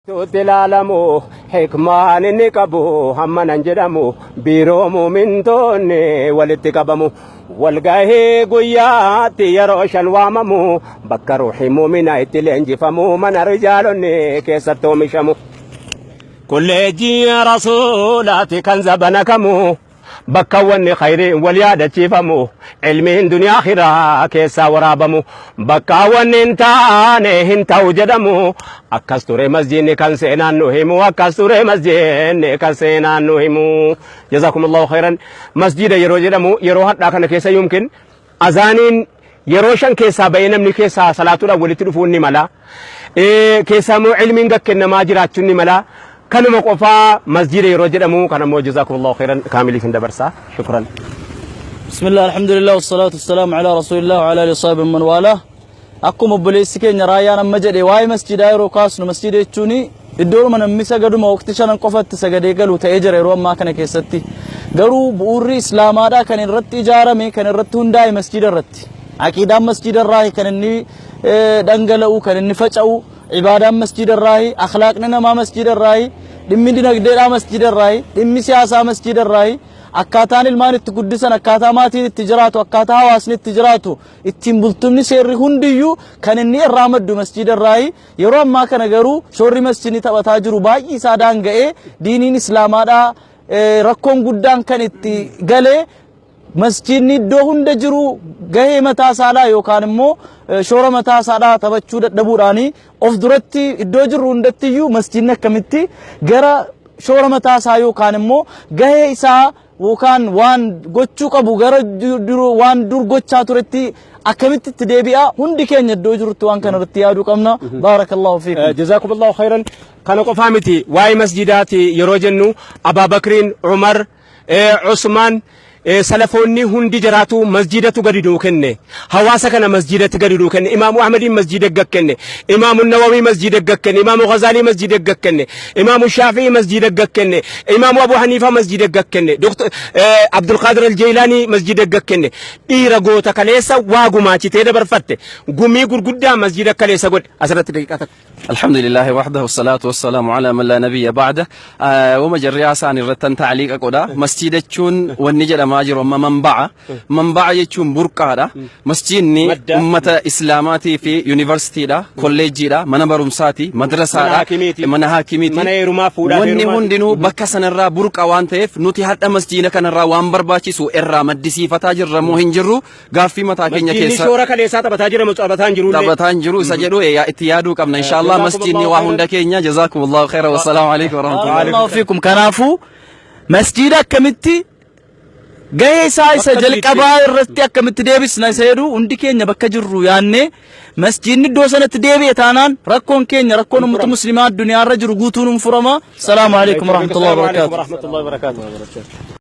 Tuutti ilaalamu hikmaan inni qabu hamma nan jedhamu biiroo muumintoonni walitti qabamu walgahii guyyaatti yeroo shan waamamu bakka ruuxii muuminaa itti leenjifamu mana rijaalonni keessatti oomishamu. Kolleejjii rasuulaati kan zabana kamu bakka wanni khayriin wal yaadachiifamu ilmiin duniyaa akhiraa keessaa waraabamu bakka wanni hin taane hin ta'u jedhamu akkas ture masjiidni kan seenaan nu himu akkas ture masjiidni kan seenaan nu himu jazakumullahu khayran masjiida yeroo jedhamu yeroo hadhaa kana keessa yumkin azaaniin yeroo shan keessaa ba'ee namni keessaa salaatuudhaan walitti dhufuun ni mala. Keessaa immoo ilmiin gad kennamaa jiraachuun ni mala. Kanuma qofaa masjiida yeroo jedhamu kan ammoo jazakumullahu khairan kaamiliif hin dabarsaa. Shukran. بسم الله الحمد لله والصلاة والسلام على رسول الله وعلى آله وصحبه من والاه. Akkuma obboleessi keenya raayyaan amma jedhe, waa'ee masjidaa yeroo kaasnu, masjida jechuun iddoodhuma namni sagaduma waqtii shanan qofatti sagadee galu ta'ee jira yeroo ammaa kana keessatti. Garuu bu'uurri islaamaadhaa kan irratti ijaarame, kan irratti hundaa'e masjida irratti. Aqiidaan masjida irraa kan inni dhangala'u, kan inni faca'u, ibaadaan masjida irraa, akhlaaqni namaa masjida irraa, dhimmi dinagdeedhaa masjida irraa, dhimmi siyaasaa masjida irraa, akkaataan ilmaan itti guddisan, akkaataa maatiin itti jiraatu, akkaataa hawaasni itti jiraatu, ittiin bultumni seerri hundiyyuu kan inni irraa maddu masjida irraayi. Yeroo ammaa kana garuu shoorri masjidni taphataa jiru baay'ee isaa daanga'ee, diiniin islaamaadhaa rakkoon guddaan kan itti galee, masjidni iddoo hunda jiru gahee mataa isaadhaa yookaan immoo shoora mataa isaadhaa taphachuu dadhabuudhaani, of duratti iddoo jirru hundattiyyuu masjidni akkamitti gara shoora mataa isaa yookaan immoo gahee isaa yookaan waan gochuu qabu gara waan dur gochaa turetti akkamitti itti deebi'a, hundi keenya iddoo jirutti waan kana irratti yaaduu qabna. Baarakallahu fiikum. Jazakumullahu khairan. Kana qofaa miti, waa'ee masjidaati yeroo jennu Abaabakriin, Umar, Usmaan, salafoonni hundi jiraatu masjidatu gadi nuu kenne. Hawaasa kana masjidatti gadi nuu kenne. Imaamu Ahmadiin masjida gad kenne. Imaamu Nawawii masjida gad kenne. Imaamu Ghazaalii masjida gad kenne. Imaamu Shaafii masjida gad kenne. Imaamu Abu Haniifaa masjida gad kenne. Doktor Abdulqaadir Aljeelaanii masjida gad kenne. Dhiira goota kaleessa waa gumaachitee dabarfatte. Gumii gurguddaa masjida kaleessa godhe. Asirratti daqiiqaa takka. الحمد لله وحده والصلاة والسلام على من لا نبي بعده. Wama jarri haasa'an irrattan ta'liiqa godha. Masjiida jechuun wanni jedhamaa jiru amma manba'a. Manba'a jechuun burqaadha. Masjiidni Madda. Ummata islaamaatii fi yuunivarsiitiidha, kolleejjiidha, mana barumsaati, madrasaadha, Mana haakimiiti. Mana haakimiiti. Mana heerumaa, fuudhaaf Wanni heerumaati. hundinuu bakka sanarraa burqa waan ta'eef, nuti hadha masjiida kanarraa waan barbaachisu irraa maddisiifataa jirra moo hin jirru, gaaffii mataa keenya Masjiidni keessa shoora kaleessaa taphataa jira moo taphataa hin jirullee? Taphataa hin jiru isa jedhu itti yaaduu qabna inshallah. Masjiidni waa hunda keenya. Jazakumullahu khaira, wassalaamu alaikum warahmatullahi. Barakallahu fiikum. Kanaafuu masjiida akkamitti gahee isaa isa Bakka duriitti. jalqabaa irratti akkamitti deebisna isa jedhu hundi keenya bakka jirru yaannee, masjiidni iddoo sanatti deebi'e taanaan rakkoon keenya, rakkoon uummata muslimaa addunyaa irra jiru guutuun hin furama. Salaamu alaikum warahmatullahi wabarakatuh. Warahmatullahi wabarakatuh.